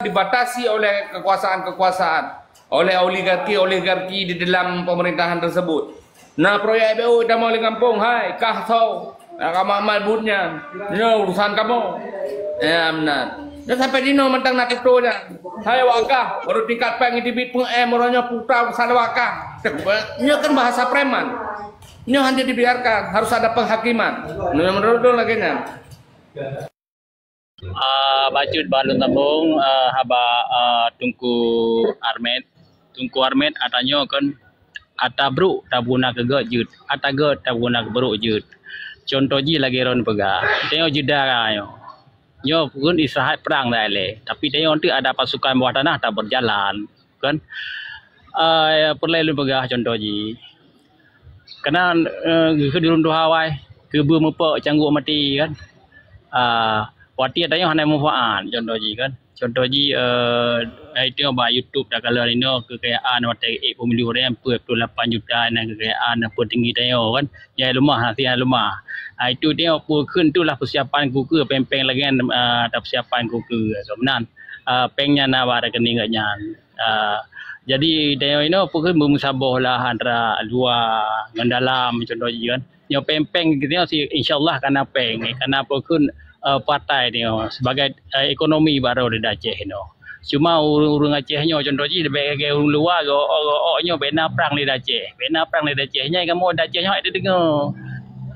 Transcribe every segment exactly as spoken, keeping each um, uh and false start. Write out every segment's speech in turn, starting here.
dibatasi oleh kekuasaan-kekuasaan, oleh oligarki-oligarki di dalam pemerintahan tersebut. Na proyek B U tamong lé gampông, hai, kah soe, na kamoe amal buet nyan. Nyoe urusan kamoe. Ya, meunan. Dan sampai dinoe mantong na tutoe nyan. Hai, awak kah, baru tingkat péng teubiet peuet M, uroe nyoe putra urusan awak kah. Nyoe kan bahasa preman. Nyoe hana dibiarkan, harus ada penghakiman. Nyoe menurut lôn lagèe nyan. Ah, bacut bak lôn sambông, ah, haba, ah, Teungku Armet. Teungku Armet, ata nyoe kan, ata brôk tapeugunakan keu gèt jeuet, ata gèt tapeugunakan keu brôk jeuet. Cuntoh jih lagèe droeneuh peugah, tanyoe jeuet dara nyoe. Nyoe pun istirahat prang dah lé, tapi tanyoe teuk ada pasukan bawah tanah tabeujalan. Kan? Ah, peureulèe lôn peugah cuntoh jih. Kana, eh, geukheun di ureueng tuha awai, keubeue meupok cangguek maté kan. Ah, watèe tanyoe hana manfaat cuntoh jih kan. Cuntoh jih, eh, hai tanyoe bak YouTube takalon inoe keukayaan watèe ék peumilu ureueng peuet puluh lapan juta na keukayaan peutinggi tanyoe kan. Nyang leumah, hana leumah. Ah, itu tanyoe peue kheun tu lah peusiapan keu keue, péng-péng lagèe, ah, tapeusiapan keu keue. Meunan. Ah, péng nyan na bak rekening geuh nyan. Ah, jadi, tanyoe inoe peue kheun beumusaboh lah antara luwa ngon dalam, cuntoh jih kan. Nyoe péng-péng geutanyoe si, insya Allah kana péng, kana peue kheun, eh, partai tanyoe sebagai, eh, ekonomi baroe di Aceh inoe. Cuma ureueng-ureueng Aceh nyoe, cuntoh jih, leubeh lagèe ureueng luwa, geuok-geuok nyoe bèk na prang lé di Aceh. Bèk na prang lé di Aceh. Nyan kamoe di Aceh nyoe hana teudeungoe.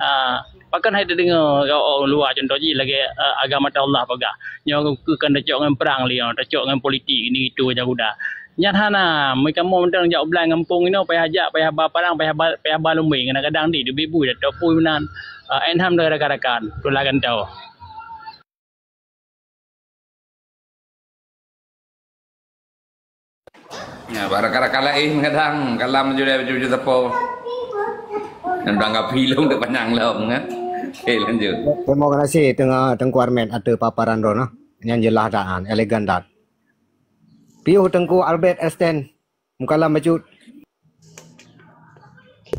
Ah, Pakon hai teudeungoe, oh, oh, luwa cuntoh jih lagèe, eh, agama Allah peugah. Nyoe keu kan tacok ngon prang lé, tacok ngon politik ini itu jak udah. Nyan hana, meunyoe kamoe mantong jak u blang gampông inoe payah jak, payah ba parang, payah ba, payah ba lumbeng, kadang-kadang di, di bui-bui, dak pui meunan. Eh, alhamdulillah rakan-rakan, tulah gantoe. Ya, bak rakan-rakan laén kadang kalam ju, ju, ju teupeu. Dan tanggapi lom tu panyang lom kan. Okey, lanjut. Terima kasih Teungku, Teungku Armet ateueh paparan droeneuh. Nyan jeulaih that, elegan that. Piôh Teungku Albert Esten. Mukalam bacut.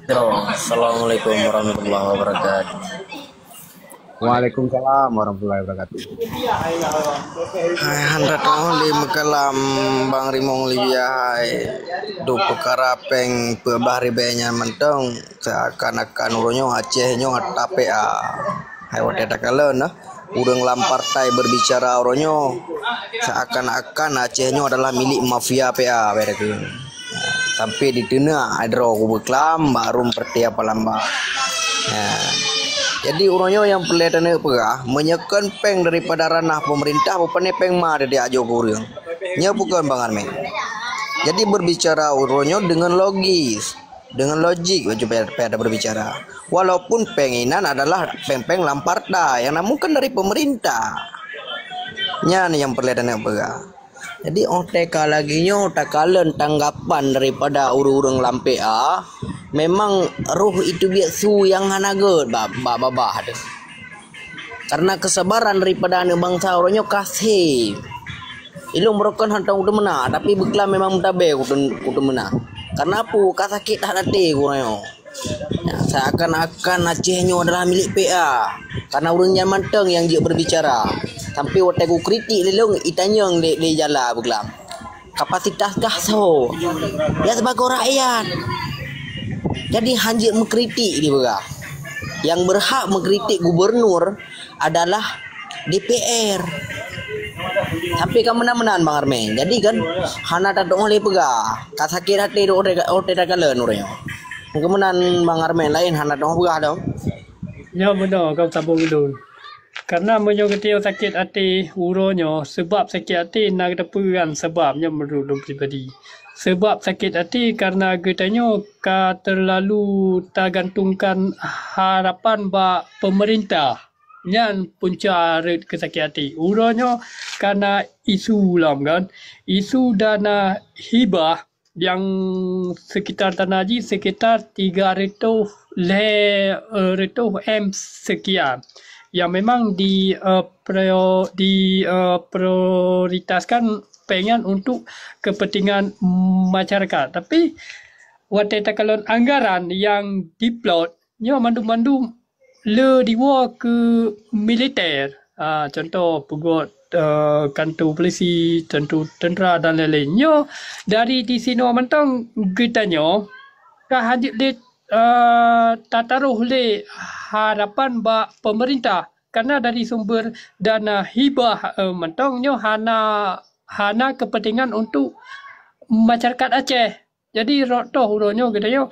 Yo, assalamualaikum warahmatullahi wabarakatuh. Waalaikumsalam warahmatullahi wabarakatuh. Hai, hana tatu'oh lé meukalam Bang Rimong Libya hai. Duek peukara péng peuet blah ribèe nyan mantong seakan-akan uroe nyoe Aceh nyoe ata P A. Hai watèe takalon nah. Ureueng lam partai berbicara uroe nyoe seakan-akan Aceh nyoe adalah milik mafia P A, bèk takheun. Sampai diteunak droe kubeuklam baru meureuti apa lamba. Ya. Jadi uroe nyoe nyang peureulèe taneuk peugah, meunyoe kon péng daripada ranah pemerintah, bukon péng ma teudiak ajoe keu ureueng. Nyoe bukon Bang Armin. Jadi berbicara uroe nyoe dengan logis. Dengan logik baju payah, payah berbicara. Walaupun péng inan adalah péng-péng lam partai yang namun kan dari pemerintah. Nyan nyang peureulèe taneuk peugah. Jadi, óh teuka lagèe nyoe takalon tanggapan daripada ureueng-ureueng lam P A, memang roh itu biet su nyang hana gèt ba, ba babah teuh. Karena kesabaran daripada aneuk bangsa uroe nyoe ka sép. Ilôn beurokon hana teumeuna, tapi beuklam memang meutabé kuteun-, kuteumeunan. Karena peue? Ka sakét that até uroe nyoe. Ya, seakan-akan Aceh nyoe adalah milik P A. Karena ureueng nyan mantong nyang jeuet berbicara. Sampai watèe kukritik lé lôn, itanyong lé, lé jala beuklam. Kapasitas kah soe? Ya, sebagai rakyat. Jadi, hanjeuet meukritik di peugah. Yang berhak meukritik gubernur adalah D P R. Tapi ka meunan-meunan Bang Armin. Jadi kan, hana tatu'oh lé peugah. Ka sakét até di óh teuka, óh teuka kalon ureueng nyoe. Keumeunang Bang Armin laén hana tatu'oh peugah dong. Nyoe meunoe ka sambông ulôn. Karena meunyoe geutanyoe sakét até uroe nyoe, seubab sakét até na geuteupeu kan seubab nyoe meunurot lôn pribadi. Seubab sakét até karena geutanyoe ka teulalu tagantungkan harapan bak peumeurintah. Nyan punca rhot keusakét até. Uroe nyoe ka na isu lom kan. Isu dana hibah nyang sekitar tanah jih sekitar tiga reutôh lhèe, eh, reutôh M sekian. Yang memang di, eh, prio-, di, eh, prioritaskan péng nyan untuk kepentingan masyarakat. Tapi watèe takalon anggaran nyang diplot, nyoe mandum-mandum le diwoe keu militer. Ah, contoh, peugöt, eh, kanto polisi, tentu tentera dan lain-lain. Nyoe dari di sinoe mantong geutanyoe ka hajat lé, eh, tataroh lé harapan bak pemerintah, karena dari sumber dana hibah, eh, mantong nyoe hana, hana kepentingan untuk masyarakat Aceh. Jadi rot toh uroe nyoe geutanyoe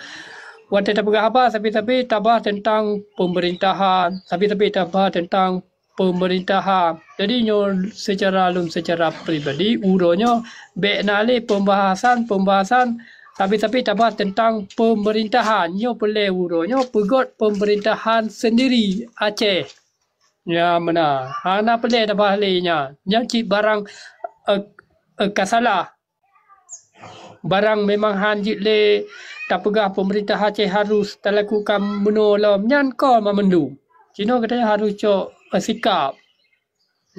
watée tapeugah haba sabe-sabe tabah teuntang pemerintahan, sabe-sabe tabah teuntang pemerintahan. Jadi nyoe secara lôn secara pribadi uroe nyoe bék na lé pembahasan-pembahasan sabe-sabe tabah teuntang pemerintahan. Nyoe peureulée uroe nyoe peugot pemerintahan sendiri Aceh. Ya meunan. Hana peureulée tabah lé nyan. Nyan cit barang, eh, eh, ka salah. Barang memang han jeuet lé tapeugah pemerintah Aceh harus talakukan meunoe lom nyan kon mandum. Cinoe geutanyoe harus cok, eh, sikap.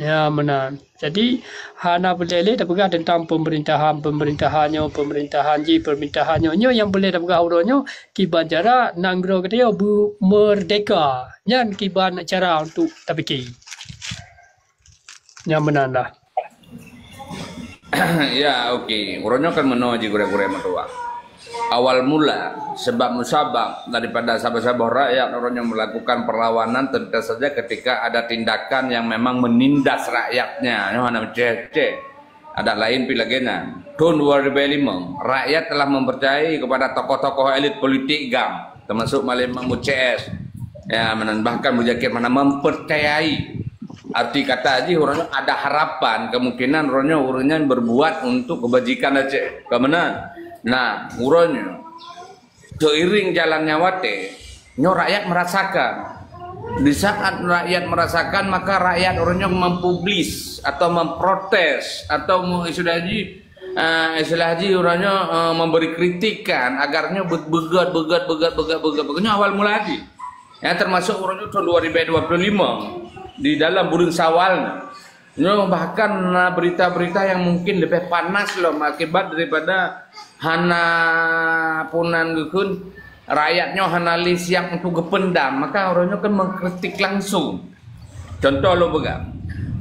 Ya meunan. Jadi hana peureulée lé tapeugah teuntang pemerintahan, pemerintahan nyoe, pemerintahan jih, pemerintahan nyoe. Nyoe nyang peureulée tapeugah uroe nyoe kiban cara nanggroe geutanyoe beumerdeka. Nyan kiban cara untuk tapike. Nyan meunan lah. Ya, okey. Uroe nyoe kan meunoe ji gurée-gurée meutuah. Awal mula, sebab musabab daripada saboh-saboh rakyat uroe nyoe melakukan perlawanan tentu saja ketika ada tindakan yang memang menindas rakyatnya. Nyoe hana meuceh-ceh. Ada lain pi lagée nyan. Tahun dua ribu lima, rakyat telah mempercayai kepada tokoh-tokoh elit politik gam, termasuk Malim Mahmud C S. Ya, meunan bahkan Muzakir Manaf mempercayai. Arti kata jih uroe nyoe ada harapan kemungkinan uroe nyoe ureuëng nyan berbuat untuk kebajikan Aceh. Ka meunan. Nah, uroe nyoe seiring jalannya watée, nyoe rakyat merasakan. Di saat rakyat merasakan, maka rakyat uroe nyoe mempublis atau memprotes atau mau istilah ji, uh, istilah ji uroe nyoe, uh, memberi kritikan agar nyoe be- beugét beugét beugét beugét beugét beugét nyoe awal mula ji. Ya, termasuk uroe nyoe tahun dua ribu dua puluh lima di dalam bulan Syawal nyoe. Nyoe bahkan na berita-berita yang mungkin lebih panas lom akibat daripada hana punan geukheun rakyat nyoe hana lé siap untuk geupendam, maka uroe nyoe kan mengkritik langsung. Contoh lôn peugah,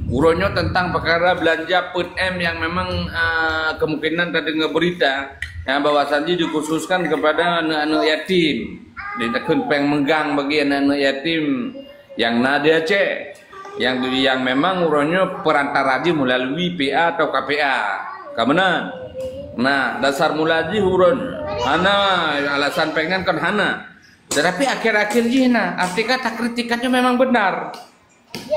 uroe nyoe tentang perkara belanja peuet M yang memang uh, kemungkinan terdengar berita yang bahwasanji dikhususkan kepada anak-anak yatim. Ditakheun péng meugang bagi anak-anak yatim yang na di Aceh, yang yang memang uroe nyoe perantara jih melalui P A atau K P A. Ka meunan. Nah, dasar mula jih uroe nyoe hana alasan péng nyan kon hana. Tetapi akhir-akhir jih na, arti kata kritikan nyoe memang benar.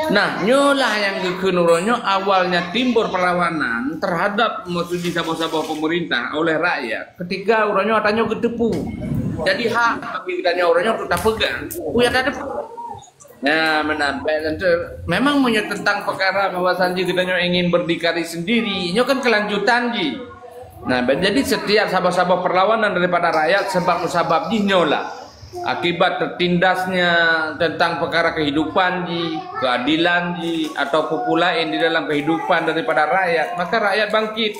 Nah, nyoe lah yang geukheun uroe nyoe awalnya timbul perlawanan terhadap maksud jih saboh-saboh pemerintah oleh rakyat ketika uroe nyoe tanyoe geuteupu. Jadi hak bagi tanyoe uroe nyoe untuk tapeugah. Buya teudepu. Ya, meunan. Baik, tentu. Memang meunyoe tentang perkara bahwasanji geutanyoe ingin berdikari sendiri, nyoe kan kelanjutan ji. Nah, jadi setiap saboh-saboh perlawanan daripada rakyat sebab musabab jih nyoe lah. Akibat tertindasnya tentang perkara kehidupan ji, keadilan ji, atau pupu lain di dalam kehidupan daripada rakyat, maka rakyat bangkit.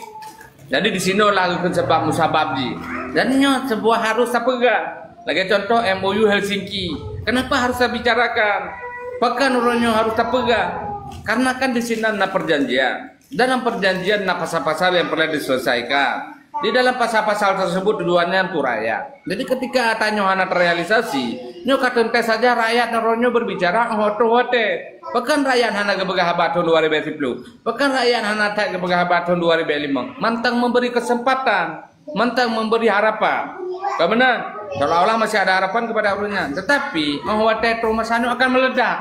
Jadi di sinoe lah geukheun sebab musabab jih. Dan nyoe sebuah harus tapeugah. Lagée contoh M O U Helsinki. Kenapa harus tabicarakan? Pakon uroe nyoe harus tapeugah? Karena kan di sinan na perjanjian. Dalam perjanjian na pasal-pasal yang perlu diselesaikan. Di dalam pasal-pasal tersebut tujuannya untuk rakyat. Jadi ketika ata nyoe hana terrealisasi, nyoe ka teuntée saja rakyat uroe nyoe berbicara oh watée. Pakon rakyat hana geupeugah haba tahun dua ribu sepuluh. Pakon rakyat hana that geupeugah haba tahun dua ribu lima. Mantong memberi kesempatan, mantong memberi harapan. Ka meunan, seolah-olah masih ada harapan kepada ureuëng nyan. Tetapi, oh watée troh masa nyoe akan meledak.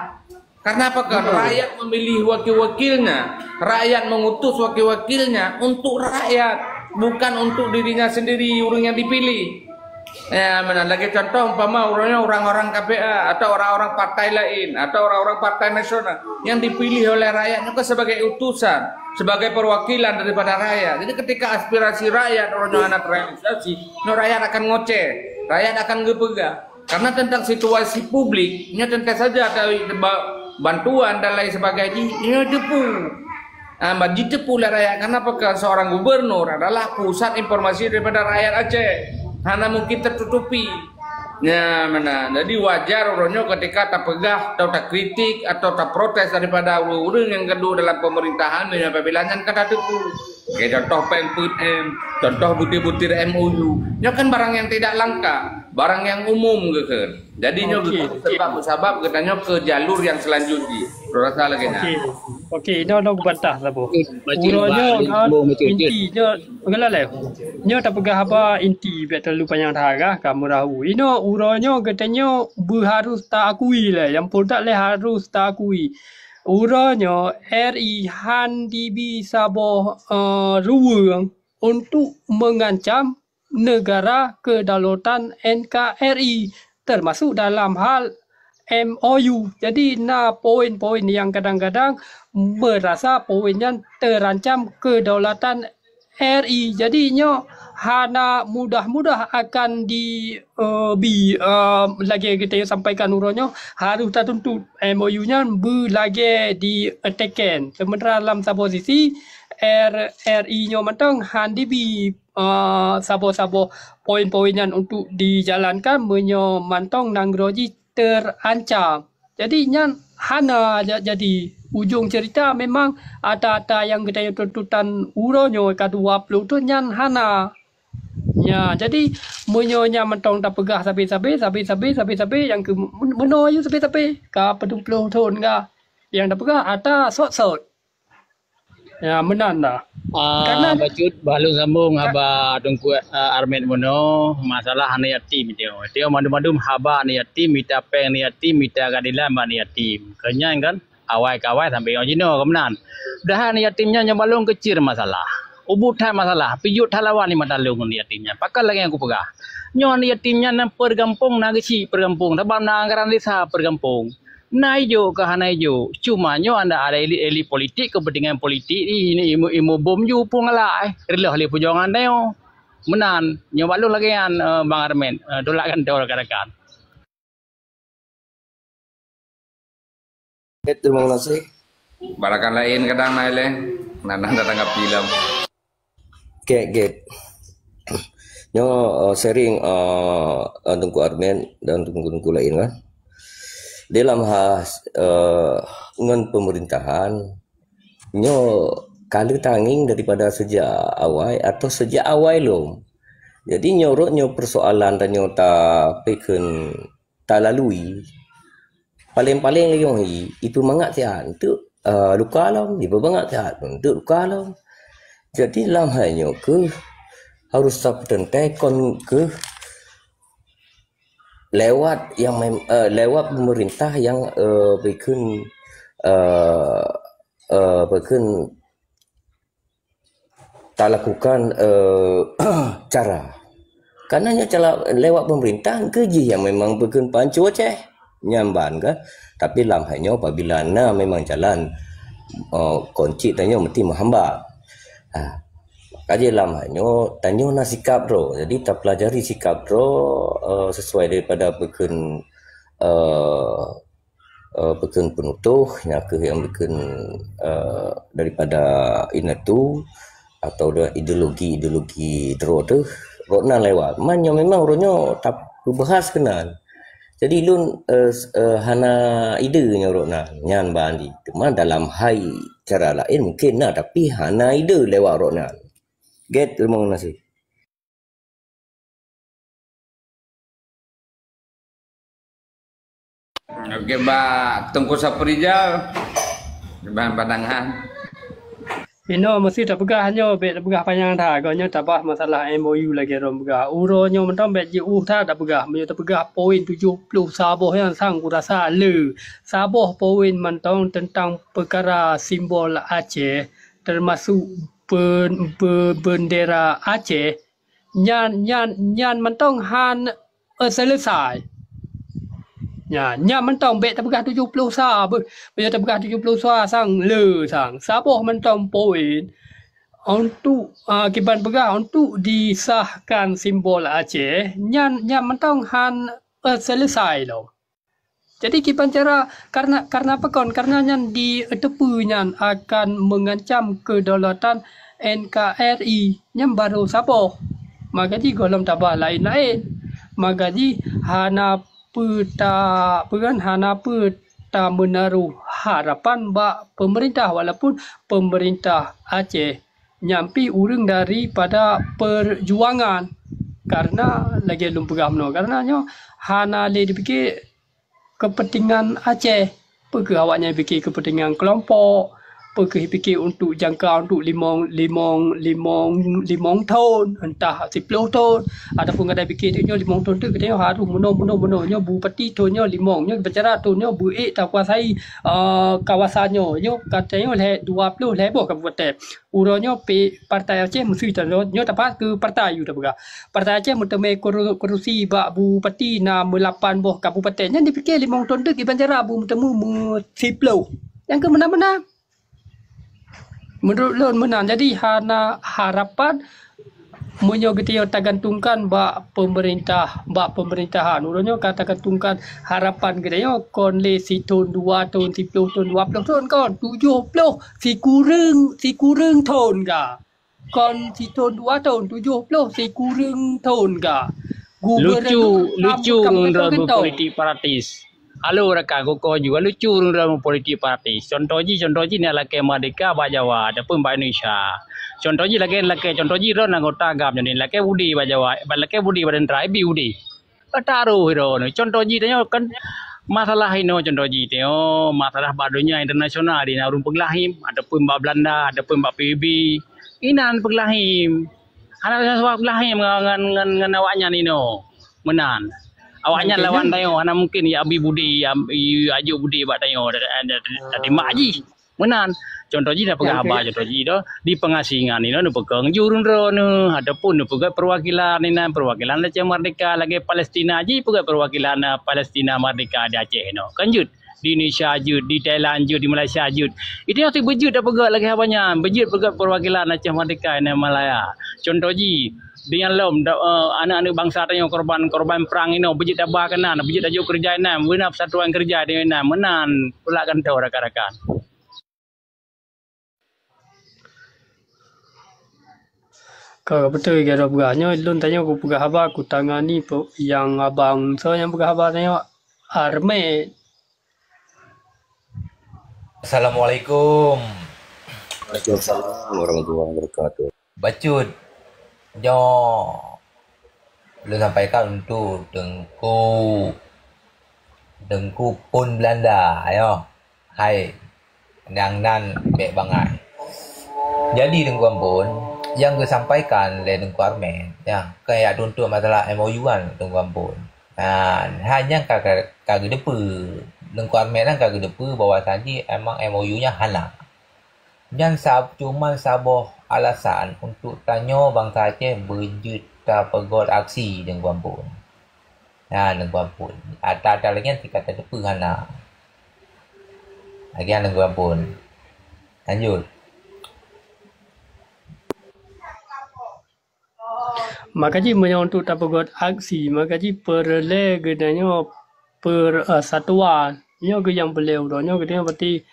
Karena apa kan? Rakyat memilih wakil-wakilnya, rakyat mengutus wakil-wakilnya untuk rakyat, bukan untuk dirinya sendiri ureuëng yang dipilih. Ya, meunan lagée contoh umpama uroe nyoe orang-orang K P A atau orang-orang partai lain atau orang-orang partai nasional yang dipilih oleh rakyat nyoe kan sebagai utusan, sebagai perwakilan daripada rakyat. Jadi ketika aspirasi rakyat uroe nyoe hana terrealisasi, nyoe rakyat akan ngoceh, rakyat akan geupeugah. Karena tentang situasi publik, nyoe teuntée saja atawa ba- bantuan dan lain sebagainya, nyoe jiteupeu. Ah, ban jiteupeu lé rakyat. Kenapa? Karena seorang gubernur adalah pusat informasi daripada rakyat Aceh. Hana mungkin tertutupi. Ya, mana? Jadi wajar uroe nyoe ketika tapeugah atau takritik atau taprotes daripada ureuëng-ureuëng nyang ka duek dalam pemerintahan, meunyoe apabila nyan ka tateupeue. Oke, contoh P M P M, contoh butir-butir M O U. Nyoe kan barang yang tidak langka, barang yang umum gitu. Jadi nyoe Oke. Gitu, sebab-sebab kita nyoe ke jalur yang selanjutnya. Rasa lagi nak. Oke. Oke, dah dah kubantah saboh. Uroe nyoe inti nyoe Nyoe tapeugah haba inti, bèk terlalu panyang that, ka meurahu. Inoe uroe nyoe geutanyoe beuharus taakui lé, nyang phôn that lé harus taakui. Uroe nyoe R I han dibi saboh, eh, ruweueng untuk mengancam negara kedaulatan N K R I, termasuk dalam hal M O U. Jadi na poin-poin yang kadang-kadang merasa poin nyan terancam kedaulatan R I. Jadi nyoe hana mudah-mudah akan di, eh, bi, eh, lagèe kita sampaikan uroe nyoe harus tatuntut M O U nyan beulagèe di teken. Sementara lam saboh sisi R I nyoe mantong han dibi, eh, saboh-saboh poin-poin nyan untuk dijalankan meunyoe mantong nanggroe jih terancam. Jadi nyan hana ja-, jadi ujong cerita memang ata-ata nyang geutanyoe tuntutan uroe nyoe ka dua ploh thon nyan hana. Ya, jadi meunyoe nyan mantong tapeugah sabe-sabe, sabe-sabe, sabe-sabe nyang keu men-, meunoe sabe-sabe ka padum ploh thon ka nyang tapeugah ata sot-sot. Ya, meunan dah. Ah, Karena bacut bah lôn sambung haba Teungku, ah, Armet bunoe, masalah aneuk yatim tu. Dia mandum-mandum haba aneuk yatim, mita péng aneuk yatim, mita keadilan bak aneuk yatim. Keunyan kan, awai kawai sampai nyoe jinoe keumenan. Padahai aneuk yatim nyan nyang balong kecil masalah. Ubit that masalah, pijôk that lawan di mata lôn aneuk yatim nyan. Pakon lagèe nyang kupeugah. Nyoe aneuk yatim nyan per gampông na geuchik per gampông, sabab na anggaran desa per gampông. Na ijok keu hana ijok. Cuma nyoe anda ada elit-elit politik, kepentingan politik, ini ilmu, ilmu bom ju pun ngalai. Riloh lé pujongan nyoe. Meunan, nyoe bak lôn lagèe nyan, eh, Bang Armen, eh, tulak kantô rakan-rakan. Oke, terima kasih. Barakan lain kadang na ilèe. Nah, nah, datang ka film. Gét, gét. Nyoe, eh, sharing, eh, eh, Teungku Armen dan teungku-teungku laén kan. Dalam hal, eh, ngon pemerintahan, nyoe ka lheueh tangieng daripada sejak awai atau sejak awai lom. Jadi nyoe rot nyoe persoalan tanyoe tapikheun talalui, paleng-paleng lagèe nyoe hi, ipeumangat siat untuk, eh, luka lom, ipeumangat siat untuk luka lom. Jadi lam hai nyoe keuh harus tapeuteuntèe kon keuh lewat yang mem-, eh, lewat pemerintah yang, eh, bikheun, eh, eh, bikheun talakukan, eh, cara. Karena nyoe cara lewat pemerintah keuh jih yang memang bikheun pancô Aceh. Nyan ban kan. Tapi lam hai nyoe apabila na memang jalan, eh, kon cit tanyoe meusti meuhambat. Ha. Maka jih lam hai nyoe tanyoe na sikap droe. Jadi tapelajari sikap droe, eh, sesuai daripada bikheun, eh, eh, bikheun peunutôh, nyan keuh nyang bikheun, eh, daripada inan tu atau ideologi-ideologi droe teuh, rot nan lewat. Man nyoe memang uroe nyoe tapeubahas keunan. Jadi lôn, eh, s-, eh, hana ide nyoe rot nan, nyan ban di. Teuma dalam hai cara laén mungken na, tapi hana ide lewat rot nan. Gét, terima kasih. Oke, bak Teungku Saprijal, ban pandangan. Inoe meusti tapeugah nyoe, bèk tapeugah panyang that. Gobnyoe tabahas masalah M O U lagèe droe peugah. Uroe nyoe mantong bèk jiôh that tapeugah. Meunyoe tapeugah poin tujoh ploh saboh nyan sang kurasa le. Saboh poin mantong teuntang peukara simbol Aceh, teumasuk ben-, be-, beundera Aceh. Nyan, nyan, nyan mantong han, eh, selesai. Nyan, nyan mantong bèk tapeugah tujoh ploh sa, beuh, bèk tapeugah tujoh ploh sa sang le sang. Saboh mantong poin untuk, ah, kiban peugah untuk disahkan simbol Aceh, nyan, nyan mantong han, eh, selesai lom. Jadi kiban cara, karena, karena pakon? Karena nyan diteupeue nyan akan mengancam kedaulatan N K R I, nyan barô saboh. Maka jigohlom tabahas laén-laén. Maka jih hana peue ta-, peue kan, hana peue tameunaroh harapan bak peumeurintah, walaupun peumeurintah Aceh nyan pih ureuëng daripada peujuangan. Karena lagée lôn peugah meunoe, karena nyoe hana lé jipike keupeuntengan Aceh. Peu kheueh awaknyan pike keupeuntengan keulompok, peu kheueh pike untuk jangka untuk limong, limong, limong, limong thon, entah siploh thon, ataupun kadang pike nyoe limong thon tu geutanyoe harôh meunoe, meunoe, meunoe, nyoe bupati thon nyoe limong, nyoe beucara thon nyoe beuék takuasai, eh, kawasan nyoe, nyoe geutanyoe lhée dua ploh lhée boh kabupaten. Uroe nyoe pih Partai Aceh meusui tanyoe, nyoe tapat keu partai yue tapeugah. Partai Aceh meuteumé kuru-, kurusi bak bupati na meulapan boh kabupaten. Nyan dipike limong thon teuk iban cara bu meuteumé meusiploh. Nyang keu meunan-meunan. Meunurot lôn meunan. Jadi hana harapan meunyoe geutanyoe tagantungkan bak peumeurintah, bak peumeurintahan. Uroe nyoe ka tagantungkan harapan geutanyoe kon lé sithon, dua thon, siploh thon, dua ploh thon kon, tujoh ploh sikureueng, sikureueng thon ka. Kon sithon dua thon, tujoh ploh sikureueng thon ka. Lucu, lucu ureuëng droeneuh politik praktis. Halo rakan, kukoh juga lucu ureuëng droeneuh politik praktis. Contoh jih, contoh jih ni lakée merdeka bak Jawa ataupun bak Indonesia. Contoh jih lakée, lakée, contoh jih droeneuh anggota GAM jadi lakée budi bak Jawa, lakée budi bak tentara, ibi budi. Ka taroh droeneuh. Contoh jih tanyoe kan masalah inoe, contoh jih tanyoe masalah bak donya internasional di na ureuëng peugeulahim ataupun bak Belanda ataupun bak P B B. Inan peugeulahim. Hana salah peugeulahim ngon, ngon, ngon, ngon awaknyan inoe. Meunan. Awaknyan lawan tanyoe hana mungkin ya abi budi, ya, ya ajuk budi bak tanyoe. Tadi mak jih. Meunan, contoh jih dah peugah haba, contoh jih dah di pengasingan inoe neupeukong jurun droeneuh ataupun neupeugah perwakilan inan, perwakilan Aceh Merdeka lagée Palestina jih peugah perwakilan, eh, Palestina Merdeka di Aceh inoe. Kan jeuet di Indonesia jeuet, di Thailand jeuet, di Malaysia jeuet. Itu nyang beujeuet dah peugah lagée haba nyan, beujeuet peugah perwakilan Aceh Merdeka inan Malaya. Contoh jih, dengan lom da-, eh, aneuk-aneuk bansa tanyoe korban, korban perang inoe beujeuet dah ba keunan, beujeuet dah jok keureuja inan, beuna persatuan keureuja di inan, meunan pulak gantoe rakan-rakan. Ka beutôi gata peugah nyoe, lôn tanyoe kupeugah haba, kutangani nyang abang soe nyang peugah haba tanyoe, Armet. Assalamualaikum. Waalaikumsalam warahmatullahi wabarakatuh. Bacut, nyoe lôn sampaikan untuk Teungku, Teungku Pon Belanda, yo. Hai, nyang nan bék bangai. Jadi, Teungku Ampon, nyang geusampaikan lé Teungku Armet, ya, keu jak tuntut masalah M O U kan, Teungku Ampon. Nah, hai nyan ka, ka, ka geudeupeue. Teungku Armet nyan ka geudeupeue bahwa saji emang M O U nyan hana. Nyan sa-, cuman saboh alasan untuk tanyoe bansa Aceh beujeuet tapeugot aksi, Teungku Ampon. Nah, Teungku Ampon. Ata-ata lagée nyan tika tateupeue hana. Lagée nyan, Teungku Ampon. Lanjut. Maka jih meunyoe untuk tapeugot aksi, maka jih peureulée geutanyoe per-, eh, satuan. Nyoe geuh nyang peureulée uroe nyoe geutanyoe berarti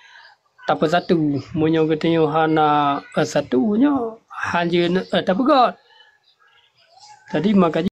tapeusatu. Meunyoe geutanyoe hana, eh, satu, nyoe hanjeuet, eh, tapeugot. Jadi maka jih